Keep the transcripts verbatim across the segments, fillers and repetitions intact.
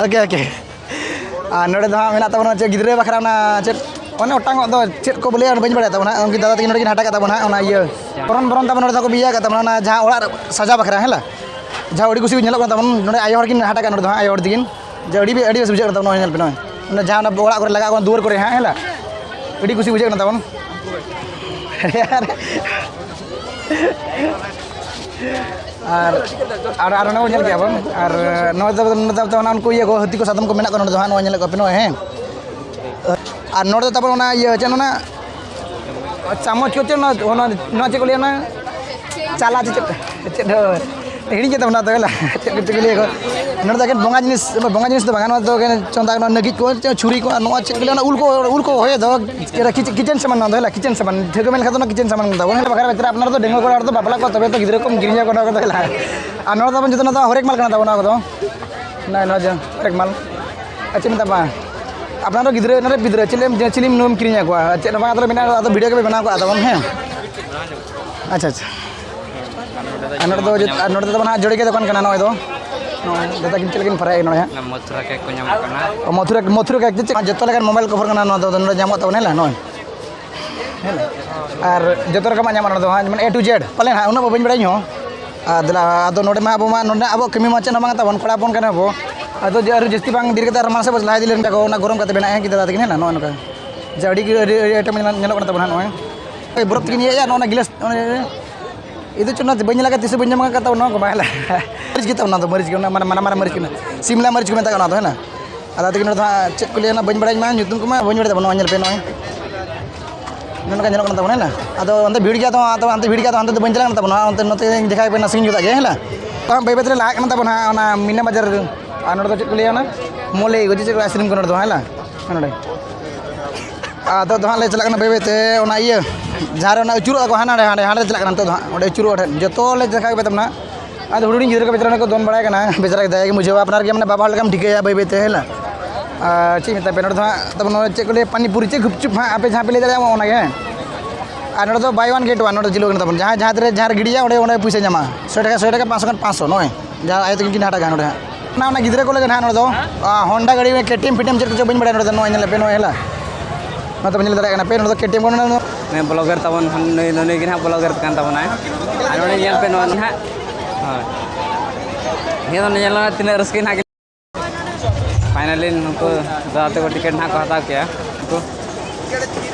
Okay, okay. ᱟᱨ ᱱᱚᱰᱮ ᱫᱚ ᱦᱟᱸᱜ ᱢᱮᱱᱟᱜ ᱛᱟᱵᱚᱱᱟ ᱪᱮᱫ ᱜᱤᱫᱽᱨᱟᱹ ᱵᱟᱠᱷᱨᱟ ᱚᱱᱟ ᱪᱮᱫ, ᱚᱱᱮ ᱚᱴᱟᱝᱚᱜ ᱫᱚ ᱪᱮᱫ ᱠᱚ ᱵᱚᱞᱮ, ᱵᱟᱹᱧ ᱵᱟᱲᱟᱭ ᱛᱟᱵᱚᱱᱟ᱾ ᱩᱱᱠᱤᱱ ᱫᱟᱫᱟ ᱛᱟᱹᱠᱤᱱ ᱱᱚᱰᱮ ᱠᱤᱱ ᱦᱟᱴᱟᱜ ᱠᱟᱜ ᱛᱟᱵᱚᱱᱟ ᱦᱟᱸᱜ ᱚᱱᱟ ᱤᱭᱟᱹ ᱵᱚᱨᱚᱱ ᱵᱚᱨᱚᱱ ᱛᱟᱵᱚᱱ ᱱᱚᱰᱮ ᱫᱚ ᱠᱚ ᱤᱭᱟᱹ ᱠᱟᱜ ᱛᱟᱵᱚᱱᱟ ᱚᱱᱟ ᱡᱟᱦᱟᱸ ᱚᱲᱟᱜ ᱨᱮ ᱥᱟᱡᱟᱣ ᱵᱟᱠᱷᱨᱟ, ᱦᱮᱸ ᱞᱟ? ᱡᱟᱦᱟᱸ ᱟᱹᱰᱤ ᱠᱩᱥᱤ ᱧᱮᱞᱚᱜ ᱠᱟᱱ ᱛᱟᱵᱚᱱ ᱱᱚᱰᱮ ᱟᱭᱳ ᱦᱚᱲ ᱠᱤᱱ ᱦᱟᱴᱟᱜ ᱠᱟᱜ ᱱᱚᱰᱮ ᱫᱚ ᱦᱟᱸᱜ ᱟᱭᱳ ᱦᱚᱲ ᱛᱟᱹᱠᱤᱱ, ᱡᱮ ᱟᱹᱰᱤ ᱵᱮ-, ᱟᱹᱰᱤ ᱵᱮᱥ ᱵᱩᱡᱷᱟᱹᱜ ᱠᱟᱱ ᱛᱟᱵᱚᱱᱟ ᱧᱮᱞ ᱯᱮ ᱱᱚᱜᱼᱚᱭ᱾ ᱚᱱᱟ ᱡᱟᱦᱟᱸ ᱚᱱᱟ ᱚᱲᱟᱜ ᱠᱚᱨᱮ ᱞᱟᱜᱟᱜ ᱠᱟᱱᱟ ᱫᱩᱣᱟᱹᱨ ᱠᱚᱨᱮ ᱦᱟᱸᱜ, ᱦᱮᱸ ᱞᱟ? ᱟᱹᱰᱤ ᱠᱩᱥᱤ ᱵᱩᱡᱷᱟᱹᱜ ᱠᱟᱱᱟ ᱛᱟᱵᱚᱱ᱾ ᱟᱨ, ᱟᱨ, ᱟᱨ ᱚᱱᱟ ᱵᱚᱱ ᱧᱮᱞ ᱠᱮᱜᱼᱟ ᱵᱚᱱ᱾ ᱟᱨ ᱱᱚᱣᱟ ᱫᱚ, ᱱᱚᱣᱟ ᱫᱚ ᱚᱱᱟ ᱩᱱᱠᱩ ᱤᱭᱟᱹ ᱠᱚ, ᱦᱟᱹᱛᱤ ᱠᱚ ᱥᱟᱫᱚᱢ ᱠᱚ ᱢᱮᱱᱟᱜ ᱠᱚᱣᱟ ᱱᱚᱰᱮ ᱫᱚ ᱦᱟᱸᱜ, ᱱᱚᱣᱟ ᱧᱮᱞᱮᱫ ᱠᱚᱣᱟ ᱯᱮ ᱱᱚᱜᱼᱚᱭ, ᱦᱮᱸ᱾ ᱟᱨ ᱱᱚᱰᱮ ᱫᱚ ᱛᱟᱵᱚᱱ ᱚᱱᱟ ᱤᱭᱟᱹ, ᱪᱮᱫ ᱚᱱᱟ ᱪᱟᱢᱚᱪ ᱠᱚ, ᱪᱮᱫ ᱚᱱᱟ, ᱚᱱᱟ, ᱱᱚᱣᱟ ᱪᱮᱫ ᱠᱚ ᱞᱟᱹᱭᱟ, ᱚᱱᱟ ᱪᱟᱞᱟ ᱪᱮᱫ, ᱪᱮᱫ ᱦᱚᱸ ᱦᱤᱲᱤᱧ ᱠᱮᱫ ᱛᱟᱵᱚᱱᱟ ᱛᱚᱵᱮ ᱞᱟ, ᱪᱮᱫ ᱠᱚ, ᱪᱮᱫ ᱠᱚ ᱞᱟᱹᱭᱟ ᱠᱚ᱾ ᱱᱚᱰᱮ ᱫᱚ ᱮᱠᱮᱱ ᱵᱚᱸᱜᱟ ᱡᱤᱱᱤᱥ, ᱵᱚᱸᱜᱟ ᱡᱤᱱᱤᱥ ᱫᱚ ᱵᱟᱝᱟ, ᱱᱚᱣᱟ ᱫᱚ ᱮᱠᱮᱱ ᱪᱚᱸᱫᱟ ᱠᱟᱱᱟ, ᱱᱟᱹᱜᱤᱡ ᱠᱚ, ᱪᱮᱫ ᱪᱷᱩᱨᱤ ᱠᱚ, ᱟᱨ ᱱᱚᱣᱟ ᱪᱮᱫ ᱠᱚ ᱞᱟᱹᱭᱟ, ᱚᱱᱟ ᱩᱞ ᱠᱚ, ᱩᱞ ᱠᱚ ᱦᱚᱭ ᱫᱚ, ᱠᱤᱪᱮᱱ ᱥᱟᱢᱟᱱ ᱱᱚᱣᱟ ᱫᱚ, ᱦᱮᱞᱟ, ᱠᱤᱪᱮᱱ ᱥᱟᱢᱟᱱ, ᱴᱷᱟᱹᱣᱠᱟᱹ ᱢᱮᱱ ᱞᱮᱠᱷᱟᱱ ᱫᱚ ᱚᱱᱟ ᱠᱤᱪᱮᱱ ᱥᱟᱢᱟᱱ ᱠᱚ ᱛᱟᱵᱚᱱ᱾ ᱦᱮᱞᱟ, ᱵᱟᱠᱷᱟᱱ ᱵᱮᱪᱟᱨᱟ ᱟᱯᱱᱟᱨ ᱫᱚ ᱰᱟᱺᱜᱩᱣᱟᱹ ᱠᱚᱲᱟ ᱦᱚᱲ ᱫᱚ ᱵᱟᱯᱞᱟ ᱠᱚ ᱛᱚᱵᱮ ᱛᱚ ᱜᱤᱫᱽᱨᱟᱹ ᱠᱚᱢ ᱠᱤᱨᱤᱧ ᱟᱠᱚ ᱱᱚᱣᱟ ᱠᱚᱫᱚ, ᱦᱮᱞᱟ᱾ ᱟᱨ ᱱᱚᱣᱟ ᱫᱚ ᱡᱚᱛᱚ ᱱᱚᱣᱟ ᱫᱚ ᱦᱚᱨᱮᱠ ᱢᱟᱞ ᱠᱟᱱᱟ ᱛᱟᱵᱚᱱ ᱱᱚᱣᱟ ᱠᱚᱫᱚ᱾ ᱱᱚᱜᱼᱚᱭ ᱱᱚᱣᱟ ᱡᱮ ᱦᱚᱨᱮᱠ ᱢᱟᱞ᱾ ᱟᱨ ᱪᱮᱫ ᱢᱮᱛᱟᱢᱟ? ᱟᱯᱱᱟᱨ ᱫᱚ ᱜᱤᱫᱽᱨᱟᱹ, ᱱᱚᱰᱮ ᱜᱤᱫᱽᱨᱟᱹ, ᱪᱮᱫ ᱮᱢ, ᱪᱤᱞᱤᱢ ᱱᱩᱢ ᱠᱤᱨᱤᱧ ᱟᱠᱚᱣᱟ? ᱪᱮᱫ ᱦᱚᱸ ᱵᱟᱝ, ᱟᱫᱚ ᱢᱮᱱᱟᱜᱼᱟ, ᱟᱫᱚ ᱵᱷᱤᱰᱤᱭᱳ ᱜᱮᱯᱮ ᱵᱮᱱᱟᱣ ᱠᱟᱜᱼᱟ ᱛᱟᱵᱚᱱ, ᱦᱮᱸ? ᱟᱪᱪᱷᱟ, ᱟᱪᱪᱷᱟ᱾ ᱟᱨ ᱱᱚᱰᱮ ᱫᱚ ᱡᱚᱛᱚ, ᱟᱨ ᱱᱚᱰᱮ ᱫᱚ ᱢᱟᱱᱮ ᱡᱚᱲᱤ ᱜᱮ ᱫᱚᱠᱟᱱ ᱠᱟᱱᱟ ᱱᱚᱜᱼᱚᱭ ᱫᱚ᱾ ᱱᱚᱜᱼᱚᱭ ᱫᱟᱫᱟ ᱠᱤᱱ ᱪᱮᱫ ᱞᱮᱠᱤᱱ ᱯᱷᱟᱨᱟᱭ ᱱᱚᱰᱮ ᱦᱟᱸᱜ? ᱚᱱᱟ ᱢᱚᱛᱷᱩᱨᱟ ᱠᱮᱠ ᱠᱚ ᱧᱟᱢᱚᱜ ᱠᱟᱱᱟ᱾ ᱚ, ᱢᱚᱛᱷᱩᱨᱟ, ᱢᱚᱛᱷᱩᱨᱟ ᱠᱮᱠ ᱪᱮᱫ ᱡᱚᱛᱚ ᱞᱮᱠᱟᱱ ᱢᱳᱵᱟᱭᱤᱞ ᱠᱚᱵᱷᱟᱨ ᱠᱟᱱᱟ ᱱᱚᱣᱟ ᱫᱚ, ᱱᱚᱰᱮ ᱧᱟᱢᱚᱜ ᱛᱟᱵᱚᱱᱟ, ᱦᱮᱸ, ᱱᱚᱜᱼᱚᱭ᱾ ᱦᱮᱸ᱾ ᱟᱨ ᱡᱚᱛᱚ ᱨᱚᱠᱚᱢᱟᱜ ᱧᱟᱢᱚᱜᱼᱟ ᱱᱚᱰᱮ ᱫᱚ ᱦᱟᱸᱜ, ᱡᱮᱢᱚᱱ A to Z᱾ ᱯᱟᱞᱮᱱ ᱦᱟᱸᱜ ᱩᱱᱟᱹᱜ ᱢᱟ ᱵᱟᱹᱧ ᱵᱟᱲᱟᱭ ᱤᱧ ᱦᱚᱸ᱾ ᱟᱨ ᱫᱮᱞᱟ, ᱟᱫᱚ ᱱᱚᱰᱮ ᱢᱟ ᱟᱵᱚ ᱢᱟ, ᱱᱚᱰᱮ ᱟᱵᱚᱣᱟᱜ ᱠᱟᱹᱢᱤ ᱢᱟ ᱪᱮᱫ ᱦᱚᱸ ᱵᱟᱝ ᱛᱟᱵᱚᱱ, ᱠᱚᱲᱟ ᱦᱚᱯᱚᱱ ᱠᱟᱱᱟ ᱵᱚ᱾ ᱟᱫᱚ ᱡᱮ ᱟᱨ ᱡᱟᱹᱥᱛᱤ ᱵᱟᱝ ᱰᱷᱮᱨ ᱠᱟᱛᱮ ᱟᱨ ᱢᱟᱲᱟᱝ ᱥᱮᱫ ᱵᱚ ᱞᱟᱦᱟ ᱤᱫᱤ ᱞᱮᱱ ᱠᱷᱟᱱ ᱠᱚ, ᱚᱱᱟ ᱜᱚᱨᱚᱢ ᱠᱟᱛᱮ ᱵᱮᱱᱟᱜᱼᱟ ᱦᱮᱸ ᱠᱤ ᱫᱟᱫᱟ ᱛᱟᱹᱠᱤᱱ, ᱦᱮᱸ, ᱱᱚᱜᱼᱚ ᱱᱚᱝᱠᱟ᱾ ᱡᱮ ᱟᱹᱰᱤ ᱜᱮ, ᱟᱹᱰᱤ, ᱟᱹᱰᱤ ᱟᱭᱴᱮᱢ ᱧᱮᱞ-, ᱧᱮᱞᱚᱜ ᱠᱟᱱᱟ ᱛᱟᱵᱚᱱᱟ ᱱᱚᱜᱼᱚᱭ᱾ ᱮᱭ ᱵᱚᱨᱚᱯ ᱛᱮᱠᱤᱱ ᱤᱭᱟᱹᱭᱟ, ᱱᱚᱜᱼᱚ ᱱᱟ ᱜᱤᱞᱟᱹᱥ, ᱱᱚᱜᱼᱚᱭ, ᱤᱧ ᱫᱚ ᱪᱮᱫ ᱚᱱᱟ ᱵᱟᱹᱧ ᱧᱮᱞ ᱟᱠᱟᱫ, ᱛᱤᱥ ᱦᱚᱸ ᱵᱟᱹᱧ ᱡᱚᱢ ᱟᱠᱟᱫ, ᱛᱟᱵᱚᱱ ᱱᱚᱣᱟ ᱠᱚ ᱵᱟᱝ ᱦᱮᱞᱟ᱾ ᱢᱟᱹᱨᱤᱪ ᱜᱮ ᱛᱟᱵᱚᱱ ᱚᱱᱟ ᱫᱚ, ᱢᱟᱹᱨᱤᱪ ᱜᱮ, ᱚᱱᱟ ᱢᱟᱱᱮ ᱢᱟᱨᱟᱝ ᱢᱟᱨᱟᱝ ᱢᱟᱹᱨᱤᱪ ᱠᱟᱱᱟ, ᱥᱤᱢᱞᱟ ᱢᱟᱹᱨᱤᱪ ᱠᱚ ᱢᱮᱛᱟᱜ ᱠᱟᱱᱟ ᱚᱱᱟ ᱫᱚ, ᱦᱮᱸ᱾ ᱟᱫᱚ ᱛᱟᱹᱠᱤᱱ ᱱᱚᱰᱮ ᱫᱚ ᱦᱟᱸᱜ ᱪᱮᱫ ᱠᱚ ᱞᱟᱹᱭᱟ, ᱚᱱᱟ ᱵᱟᱹᱧ ᱵᱟᱲᱟᱭ ᱢᱟ, ᱧᱩᱛᱩᱢ ᱠᱚᱢᱟ ᱵᱟᱹᱧ ᱵᱟᱲᱟᱭ ᱛᱟᱵᱚᱱᱟ᱾ ᱱᱚᱣᱟ ᱧᱮᱞ ᱯᱮ ᱱᱚᱜᱼᱚᱭ, ᱱᱚᱜᱼᱚ ᱱᱚᱝᱠᱟ ᱧᱮᱞᱚᱜ ᱠᱟᱱᱟ ᱛᱟᱵᱚᱱᱟ, ᱦᱮᱸ᱾ ᱟᱫᱚ ᱚᱱᱛᱮ ᱵᱷᱤᱲ ᱜᱮᱭᱟ, ᱛᱚ ᱟᱫᱚ ᱦᱟᱱᱛᱮ ᱵᱷᱤᱲ ᱜᱮᱭᱟ, ᱛᱚ ᱦᱟᱱᱛᱮ ᱫᱚ ᱵᱟᱹᱧ ᱪᱟᱞᱟᱜ ᱠᱟᱱᱟ ᱛᱟᱵᱚᱱᱟ, ᱚᱱᱛᱮ ᱱᱚᱛᱮ ᱫᱮᱠᱷᱟᱣ ᱯᱮ ᱱᱟᱥᱮᱧ ᱡᱩᱛᱟᱜ ᱜᱮ, ᱦᱮᱸ᱾ ᱛᱚ ᱵᱟᱹᱭ ᱵᱟᱹᱭ ᱛᱮᱞᱮ ᱞᱟᱦᱟᱜ ᱠᱟᱱᱟ ᱛᱟᱵᱚᱱᱟ ᱚᱱᱟ ᱢᱤᱱᱟ ᱵᱟᱡᱟᱨ, ᱟᱨ ᱱᱚᱰᱮ ᱫᱚ ᱪᱮᱫ ᱠᱚ ᱞᱟᱹᱭᱟ, ᱚᱱᱟ ᱢᱚᱞᱮ ᱠᱚ ᱪᱮᱫ ᱪᱮᱫ ᱠᱚ ᱟᱭᱥᱠᱨᱤᱢ ᱠᱚ ᱱᱚᱰᱮ ᱫᱚ, ᱦᱮᱸ᱾ ᱱᱚᱰᱮ ᱟᱫᱚ ᱫᱚ ᱦᱟᱸᱜ ᱞᱮ ᱪᱟᱞᱟᱜ ᱠᱟᱱᱟ ᱵᱟᱹᱭ ᱵᱟᱹᱭ ᱛᱮ ᱚᱱᱟ ᱤᱭᱟᱹ, ᱡᱟᱦᱟᱸ ᱨᱮ ᱚᱱᱟ ᱟᱹᱪᱩᱨᱚᱜᱼᱟ ᱠᱚ, ᱦᱟᱱᱟ ᱱᱟᱰᱮ, ᱦᱟᱸᱰᱮ, ᱦᱟᱸᱰᱮ ᱞᱮ ᱪᱟᱞᱟᱜ ᱠᱟᱱᱟ ᱱᱤᱛᱚᱜ ᱫᱚ ᱦᱟᱸᱜ, ᱚᱸᱰᱮ ᱟᱹᱪᱩᱨᱚᱜᱼᱟ ᱴᱷᱮᱱ ᱡᱚᱛᱚ ᱞᱮ ᱫᱮᱠᱷᱟᱣ ᱯᱮ ᱛᱟᱵᱚᱱᱟ᱾ ᱟᱫᱚ ᱦᱩᱰᱤᱧ ᱜᱤᱫᱽᱨᱟᱹ ᱠᱚ ᱵᱮᱪᱟᱨᱟ ᱠᱚ ᱫᱚᱱ ᱵᱟᱲᱟᱭ ᱠᱟᱱᱟ, ᱵᱮᱪᱟᱨᱟ ᱫᱟᱭᱟ ᱜᱮᱢ ᱵᱩᱡᱷᱟᱹᱣᱟ, ᱟᱯᱱᱟᱨ ᱜᱮ ᱢᱟᱱᱮ ᱵᱟᱵᱟ ᱦᱚᱲ ᱞᱮᱠᱟᱢ ᱴᱷᱤᱠᱟᱹᱭᱟ ᱵᱟᱹᱭ ᱵᱟᱹᱭ ᱛᱮ, ᱦᱮᱸ ᱞᱟ᱾ ᱟᱨ ᱪᱮᱫ ᱢᱮᱛᱟ ᱯᱮ, ᱱᱚᱰᱮ ᱫᱚ ᱦᱟᱸᱜ ᱛᱟᱵᱚᱱ ᱱᱚᱰᱮ ᱪᱮᱫ ᱠᱚ ᱞᱟᱹᱭᱟ, ᱯᱟᱱᱤᱯᱩᱨᱤ ᱪᱮᱫ ᱜᱩᱯᱪᱩᱯ ᱦᱟᱸᱜ ᱟᱯᱮ ᱡᱟᱦᱟᱸ ᱯᱮ ᱞᱟᱹᱭ ᱫᱟᱲᱮᱭᱟᱜᱼᱟ ᱚᱱᱟ ᱜᱮ, ᱦᱮᱸ᱾ ᱟᱨ ᱱᱚᱰᱮ ᱫᱚ buy one get one, ᱱᱚᱰᱮ ᱪᱟᱹᱞᱩ ᱠᱟᱱᱟ ᱛᱟᱵᱚᱱ, ᱡᱟᱦᱟᱸᱭ ᱡᱟᱦᱟᱸ ᱛᱤᱨᱮ ᱡᱟᱦᱟᱸ ᱨᱮ ᱜᱤᱰᱤᱭᱟ ᱚᱸᱰᱮ, ᱚᱸᱰᱮ ᱯᱩᱭᱥᱟᱹ ᱧᱟᱢᱟ, ᱥᱚᱭ ᱴᱟᱠᱟ, ᱥᱚᱭ ᱴᱟᱠᱟ, ᱯᱟᱸᱪᱥᱚ ᱠᱷᱟᱱ ᱯᱟᱸᱪᱥᱚ, ᱱᱚᱜᱼᱚᱭ ᱡᱟᱦᱟᱸ ᱟᱭᱳ ᱛᱟᱹᱠᱤᱱ ᱠᱤᱱ ᱦᱟᱴᱟᱜᱟ ᱱᱚᱰᱮ ᱦᱟᱸᱜ᱾ ᱚᱱᱟ ᱚᱱᱟ ᱜᱤᱫᱽᱨᱟᱹ ᱠᱚ ᱞᱟᱹᱜᱤᱫ ᱦᱟᱸᱜ ᱱᱚᱰᱮ ᱫᱚ ᱦᱚᱱᱰᱟ ᱜᱟᱹᱰᱤ, ᱠᱮᱴᱤᱮᱢ ᱯᱷᱮᱴᱤᱮᱢ ᱪᱮᱫ ᱠᱚᱪᱚ ᱵᱟᱹᱧ ᱵᱟᱲᱟᱭᱟ᱾ ᱱᱚᱰᱮ ᱫᱚ ᱱᱚᱜᱼᱚᱭ ᱧᱮᱞ ᱯᱮ, ᱱᱚᱜᱼᱚᱭ ᱦᱮᱞᱟ, ᱱᱚᱛᱮ ᱵᱚᱱ ᱧᱮᱞ ᱫᱟᱲᱮᱭᱟᱜ ᱠᱟᱱᱟ ᱯᱮ, ᱱᱚᱰᱮ ᱫᱚ ᱠᱮᱴᱤᱮᱢ ᱠᱚ ᱢᱮᱱᱟᱜᱼᱟ᱾ ᱱᱩᱭ ᱵᱞᱚᱜᱟᱨ ᱛᱟᱵᱚᱱ ᱦᱟᱸᱜ, ᱱᱩᱭ ᱱᱩᱭ ᱜᱮ ᱦᱟᱸᱜ ᱵᱞᱚᱜᱟᱨ ᱠᱟᱱ ᱛᱟᱵᱚᱱᱟᱭ᱾ ᱟᱨ ᱱᱚᱰᱮ ᱧᱮᱞ ᱯᱮ, ᱱᱚᱣᱟ ᱱᱟᱦᱟᱜ, ᱦᱳᱭ, ᱱᱤᱭᱟᱹ ᱫᱚ ᱧᱮᱞ ᱢᱮ ᱛᱤᱱᱟᱹᱜ ᱨᱟᱹᱥᱠᱟᱹ ᱱᱟᱦᱟᱜ᱾ ᱯᱷᱟᱭᱱᱟᱞᱤ ᱱᱩᱠᱩ ᱫᱟᱫᱟ ᱛᱟᱠᱚ ᱴᱤᱠᱤᱴ ᱱᱟᱦᱟᱜ ᱠᱚ ᱦᱟᱛᱟᱣ ᱠᱮᱜᱼᱟ᱾ ᱩᱱᱠᱩ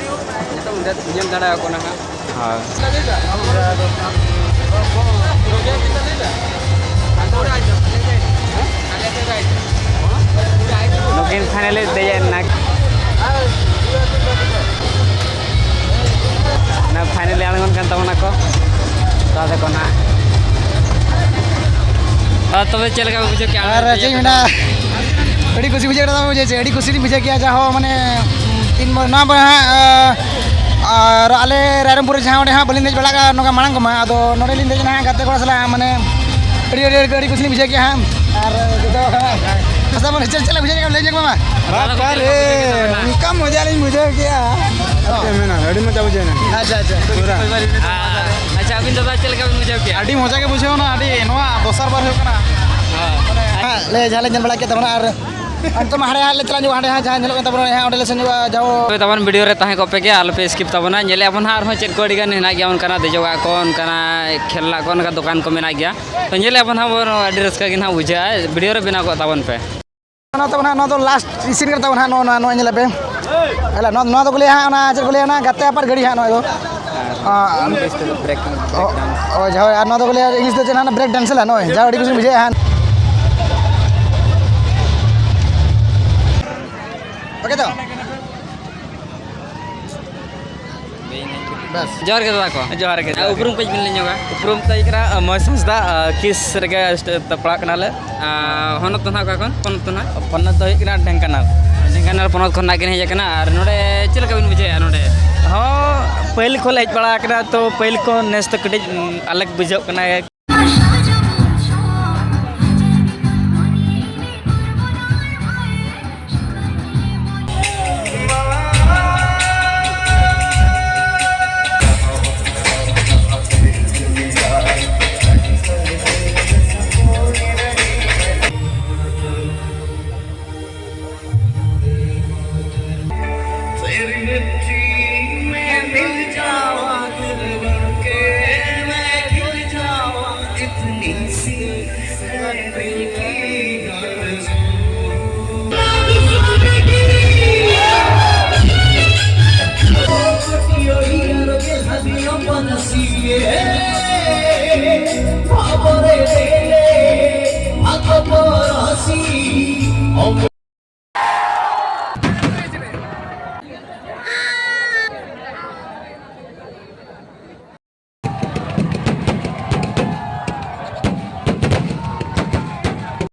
ᱧᱮᱞ ᱫᱟᱲᱮᱭᱟᱠᱚ ᱠᱟᱱᱟ ᱦᱟᱸᱜ᱾ ᱦᱳᱭ᱾ ᱱᱩᱠᱤᱱ ᱯᱷᱟᱭᱱᱟᱞᱤ ᱫᱮᱡ ᱮᱱᱟ᱾ ᱚᱱᱟ ᱯᱷᱟᱭᱱᱟᱞᱤ ᱟᱬᱜᱚᱱ ᱠᱟᱱ ᱛᱟᱵᱚᱱᱟ ᱠᱚ ᱫᱟᱫᱟ ᱛᱟᱠᱚ ᱱᱟᱦᱟᱜ᱾ ᱟᱨ ᱛᱚᱵᱮ ᱪᱮᱫ ᱞᱮᱠᱟ ᱯᱮ ᱵᱩᱡᱷᱟᱹᱣ ᱠᱮᱜᱼᱟ? ᱟᱨ ᱪᱮᱫ ᱤᱧ ᱢᱮᱱᱟ, ᱟᱹᱰᱤ ᱠᱩᱥᱤ ᱵᱩᱡᱷᱟᱹᱜ ᱠᱟᱱᱟ, ᱵᱩᱡᱷᱟᱹᱣ ᱪᱮᱫ, ᱟᱹᱰᱤ ᱠᱩᱥᱤ ᱞᱤᱧ ᱵᱩᱡᱷᱟᱹᱣ ᱠᱮᱜᱼᱟ᱾ ᱡᱟᱦᱳ, ᱢᱟᱱᱮ, ᱛᱤᱱ ᱢᱚ-, ᱱᱚᱣᱟ ᱵᱟᱨ ᱦᱟᱸᱜ, ᱟᱨ ᱟᱞᱮ ᱨᱟᱭᱨᱚᱝᱯᱩᱨ ᱨᱮ ᱡᱟᱦᱟᱸ ᱚᱸᱰᱮ ᱦᱟᱸᱜ ᱵᱟᱹᱞᱤᱧ ᱫᱮᱡ ᱵᱟᱲᱟ ᱠᱟᱜᱼᱟ ᱱᱚᱝᱠᱟ ᱢᱟᱲᱟᱝ ᱠᱚᱢᱟ, ᱟᱫᱚ ᱱᱚᱰᱮ ᱞᱤᱧ ᱫᱮᱡ ᱮᱱᱟ ᱦᱟᱸᱜ ᱜᱟᱛᱮ ᱠᱚᱲᱟ ᱥᱟᱞᱟᱜ, ᱢᱟᱱᱮ, ᱟᱹᱰᱤ, ᱟᱹᱰᱤ, ᱟᱹᱰᱤ ᱠᱩᱥᱤ ᱞᱤᱧ ᱵᱩᱡᱷᱟᱹᱣ ᱠᱮᱜᱼᱟ ᱦᱟᱸᱜ᱾ ᱟᱨ ᱡᱚᱛᱚ ᱦᱚᱲ ᱟᱥᱟ ᱢᱟᱱᱮ ᱪᱮᱫ, ᱪᱮᱫ ᱞᱮᱠᱟ ᱵᱩᱡᱷᱟᱹᱣ ᱠᱮᱜᱼᱟ ᱞᱟᱹᱭ ᱧᱚᱜ ᱢᱮ ᱢᱟ᱾ ᱵᱟᱯ ᱨᱮ, ᱚᱱᱠᱟ ᱢᱚᱡᱟ ᱞᱤᱧ ᱵᱩᱡᱷᱟᱹᱣ ᱠᱮᱜᱼᱟ᱾ ᱪᱮᱫ ᱢᱮᱱᱟ, ᱟᱹᱰᱤ ᱢᱚᱡᱟ ᱵᱩᱡᱷᱟᱹᱣ ᱮᱱᱟ᱾ ᱟᱪᱪᱷᱟ, ᱟᱪᱪᱷᱟ᱾ ᱯᱩᱨᱟ᱾ ᱟᱪᱪᱷᱟ, ᱟᱹᱵᱤᱱ ᱫᱟᱫᱟ ᱪᱮᱫ ᱞᱮᱠᱟ ᱵᱤᱱ ᱵᱩᱡᱷᱟᱹᱣ ᱠᱮᱜᱼᱟ? ᱟᱹᱰᱤ ᱢᱚᱡᱟ ᱜᱮ ᱵᱩᱡᱷᱟᱹᱣ ᱮᱱᱟ, ᱟᱹᱰᱤ, ᱱᱚᱣᱟ ᱫᱚᱥᱟᱨ ᱵᱟᱨ ᱦᱩᱭᱩᱜ ᱠᱟᱱᱟ᱾ ᱦᱮᱸ, ᱞᱮ ᱡᱟᱦᱟᱸ ᱞᱮ ᱧᱮᱞ ᱵᱟᱲᱟ ᱠᱮᱫ ᱛᱟᱵᱚᱱᱟ, ᱟᱨ ᱱᱤᱛᱚᱜ ᱢᱟ ᱦᱟᱸᱰᱮ ᱦᱟᱸᱜ ᱞᱮ ᱪᱟᱞᱟᱜ ᱧᱚᱜᱼᱟ, ᱦᱟᱸᱰᱮ ᱦᱟᱸᱜ ᱡᱟᱦᱟᱸ ᱧᱮᱞᱚᱜ ᱠᱟᱱ ᱛᱟᱵᱚᱱᱟ, ᱦᱟᱸᱜ ᱚᱸᱰᱮ ᱞᱮ ᱥᱮᱱ ᱧᱚᱜᱼᱟ, ᱡᱟᱦᱳ᱾ ᱛᱟᱵᱚᱱ ᱵᱷᱤᱰᱤᱭᱳ ᱨᱮ ᱛᱟᱦᱮᱸ ᱠᱚᱜ ᱯᱮ ᱜᱮ, ᱟᱞᱚ ᱯᱮ ᱥᱠᱤᱯ ᱛᱟᱵᱚᱱᱟ᱾ ᱧᱮᱞᱮᱫ ᱟᱵᱚᱱ ᱦᱟᱸᱜ ᱟᱨᱦᱚᱸ ᱪᱮᱫ ᱠᱚ ᱟᱹᱰᱤ ᱜᱟᱱ ᱦᱮᱱᱟᱜ ᱜᱮᱭᱟ, ᱚᱱᱠᱟᱱᱟᱜ ᱫᱮᱡᱚᱜᱟᱜ ᱠᱚ, ᱚᱱᱠᱟᱱᱟᱜ ᱠᱷᱮᱞᱱᱟ ᱠᱚ, ᱚᱱᱠᱟ ᱫᱚᱠᱟᱱ ᱠᱚ ᱢᱮᱱᱟᱜ ᱜᱮᱭᱟ᱾ ᱛᱚ ᱧᱮᱞᱮᱫ ᱟᱵᱚᱱ ᱦᱟᱸᱜ ᱵᱚᱱ ᱟᱹᱰᱤ ᱨᱟᱹᱥᱠᱟᱹ ᱜᱮ ᱱᱟᱦᱟᱜ ᱵᱩᱡᱷᱟᱹᱜᱼᱟ, ᱵᱷᱤᱰᱤᱭᱳ ᱨᱮ ᱵᱮᱱᱟᱣ ᱠᱚᱜ ᱛᱟᱵᱚᱱ ᱯᱮ᱾ ᱱᱚᱣᱟ ᱛᱟᱵᱚᱱ ᱦᱟᱸᱜ, ᱱᱚᱣᱟ ᱫᱚ ᱞᱟᱥᱴ ᱥᱤᱱ ᱠᱟᱱ ᱛᱟᱵᱚᱱᱟ ᱦᱟᱸᱜ, ᱱᱚᱣᱟ, ᱱᱚᱣᱟ, ᱱᱚᱣᱟ ᱧᱮᱞ ᱯᱮ᱾ ᱦᱮᱞᱟ, ᱱᱚᱣᱟ, ᱱᱚᱣᱟ ᱫᱚᱠᱚ ᱞᱟᱹᱭᱟ ᱦᱟᱸᱜ, ᱚᱱᱟ ᱪᱮᱫ ᱠᱚ ᱞᱟᱹᱭᱟ, ᱚᱱᱟ ᱜᱟᱛᱮ ᱟᱯᱟᱨ ᱜᱟᱹᱰᱤ ᱦᱟᱸᱜ ᱱᱚᱣᱟ ᱫᱚ᱾ ᱟᱨ ᱟᱸ, ᱤᱝᱞᱤᱥ ᱛᱮᱫᱚ ᱵᱨᱮᱠ, ᱵᱨᱮᱠ ᱰᱟᱱᱥ᱾ ᱚ, ᱦᱳᱭ, ᱟᱨ ᱱᱚᱣᱟ ᱫᱚᱠᱚ ᱞᱟᱹᱭᱟ ᱤᱝᱞᱤᱥ ᱛᱮ ᱪᱮᱫ ᱦᱟᱸᱜ, ᱵᱨᱮᱠ ᱰᱟᱱᱥ ᱦᱮᱞᱟ, ᱱᱚᱜᱼᱚᱭ ᱡᱟ ᱟᱹᱰᱤ ᱠᱩᱥᱤ ᱵᱩᱡᱷᱟᱹᱜᱼᱟ ᱦᱟᱸᱜ᱾ ᱳᱠᱮ ᱛᱚ? ᱵᱟᱥ᱾ ᱡᱚᱦᱟᱨ ᱜᱮ ᱫᱟᱫᱟ ᱠᱚ᱾ ᱡᱚᱦᱟᱨ ᱜᱮ, ᱟᱨ ᱡᱚᱦᱟᱨ ᱜᱮ᱾ ᱩᱯᱨᱩᱢ ᱠᱟᱹᱡ ᱵᱤᱱ ᱞᱟᱹᱭ ᱧᱚᱜᱟ? ᱩᱯᱨᱩᱢ ᱫᱚ ᱦᱩᱭᱩᱜ ᱠᱟᱱᱟ, ᱟᱸ, ᱢᱚᱦᱮᱥ ᱦᱟᱸᱥᱫᱟ, ᱟᱸ, ᱠᱤᱥ ᱨᱮᱜᱮ ᱥᱴᱮ-, ᱯᱟᱲᱦᱟᱜ ᱠᱟᱱᱟᱞᱮ᱾ ᱟᱸ, ᱦᱚᱱᱚᱛ ᱫᱚ ᱱᱟᱦᱟᱜ ᱚᱠᱟ ᱠᱷᱚᱱ? ᱯᱚᱱᱚᱛ ᱫᱚ ᱱᱟᱦᱟᱜ? ᱯᱚᱱᱚᱛ ᱫᱚ ᱦᱩᱭᱩᱜ ᱠᱟᱱᱟ ᱰᱷᱮᱝᱠᱟᱱᱟᱞ᱾ ᱰᱷᱮᱝᱠᱟᱱᱟᱞ ᱯᱚᱱᱚᱛ ᱠᱷᱚᱱ ᱱᱟᱦᱟᱜ ᱠᱤᱱ ᱦᱮᱡ ᱟᱠᱟᱱᱟ᱾ ᱟᱨ ᱱᱚᱰᱮ ᱪᱮᱫ ᱞᱮᱠᱟ ᱵᱤᱱ ᱵᱩᱡᱷᱟᱹᱣᱮᱫᱼᱟ ᱱᱚᱰᱮ? ᱦᱚᱸ, ᱯᱟᱹᱦᱤᱞ ᱠᱷᱚᱱ ᱞᱮ ᱦᱮᱡ ᱵᱟᱲᱟ ᱟᱠᱟᱱᱟ, ᱛᱚ ᱯᱟᱹᱦᱤᱞ ᱠᱷᱚᱱ ᱱᱮᱥ ᱫᱚ ᱠᱟᱹᱴᱤᱡ, ᱩᱸ, ᱟᱞᱟᱜᱽ ᱵᱩᱡᱷᱟᱹᱜ ᱠᱟᱱᱟ᱾